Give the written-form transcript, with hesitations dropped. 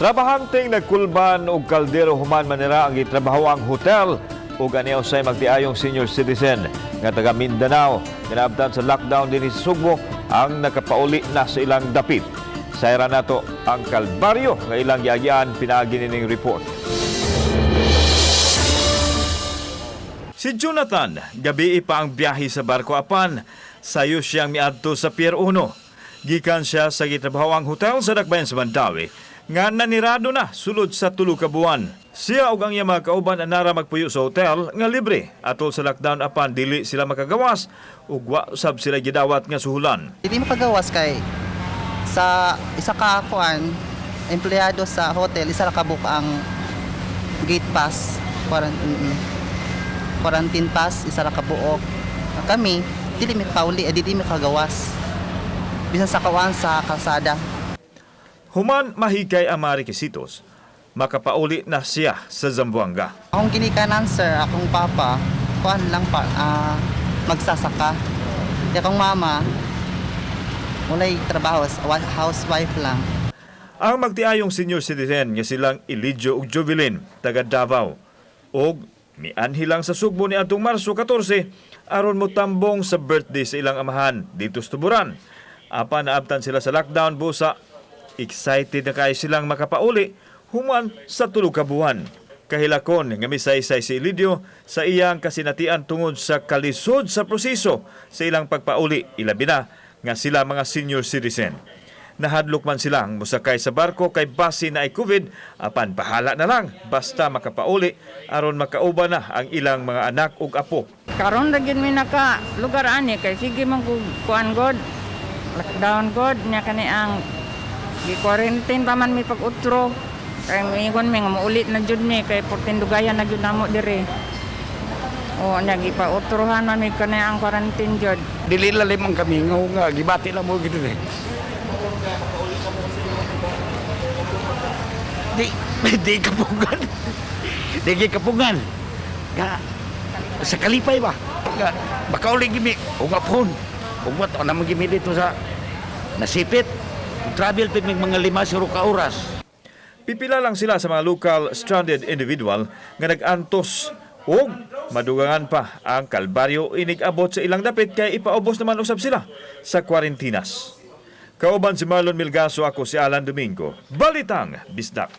Trabahanteng nagkulban og kaldero human manira ang gitrabaho ang hotel ug ani usay magtiayong senior citizen nga taga Mindanao nga naabtan sa lockdown dinhi sa Sugbo ang nakapauli na sa ilang dapit. Sayra nato ang kalbaryo nga ilang giagian pinaagi nining report. Si Jonathan, gabi pa ang biyahe sa barko apan, sayo siyang miadto sa Pier 1. Gikan siya sa gitrabahoang hotel sa Dakbayan sa Mandawi, nga nanirado na sulod sa 3 ka buwan. Siya ug ang iyang mga kauban anara magpuyo sa hotel nga libre atol sa lockdown apan dili sila makagawas ug wa sab sila gidawat nga suhulan. Hindi makagawas kay sa isa ka kuan empleyado sa hotel, isa ra ka book ang gate pass, quarantine pass, isa ra ka buok. Kami dili mi kauli, eh, dili mi kagawas. Bisan sa kawan sa kalsada. Human mahikay ang mga rekisitos, makapauli na siya sa Zamboanga. Akong ginikanan, sir, akong papa, kuan lang pa, magsasaka. Di akong mama, walay trabaho, housewife lang. Ang magtiayong senior citizen nga silang Elidio ug Jovelyn taga Davao ug mianhi lang sa Sugbo ni atong Marso 14 aron motambong sa birthday sa ilang amahan dito sa Tuburan. Apan naabtan sila sa lockdown busa excited na kaayo silang makapauli human sa 3 ka buwan. Kahilakon nga misaysay si Elidio sa iyang kasinatian tungod sa kalisod sa proseso sa ilang pagpauli, ilabi na nga sila mga senior citizen. Nahadlok man silang mosakay sa barko kay base na ay COVID apan bahala na lang basta makapauli aron makauban na ang ilang mga anak ug apo. Karon ra gyud mi naka lugar ani kay sige man kog kuan god. Lockdown god nya kani ang gi-quarantine pa man mi pag utro. Kay miingon mi nga muulit na jud mi kay portindugayan na jud namo diri. O nya gipa-utrohan man mi kani ang quarantine jud. Dili lalim ang kami nga gibati lang mo gid eh. Di di kapungan. Di gyud kapungan. Nga sa kalipay ba? Nga baka uli gimi ug apon. Ug wat na man gimi dito sa nasipit. Travel pa mig mga 5 ka oras. Pipila lang sila sa mga local stranded individual nga nag-antos ug madugangan pa ang kalbaryo inig abot sa ilang dapit kay ipaubos naman usab sila sa kwarentinas. Kauban si Marlon Milgaso, ako si Alan Domingo. Balitang Bisdak.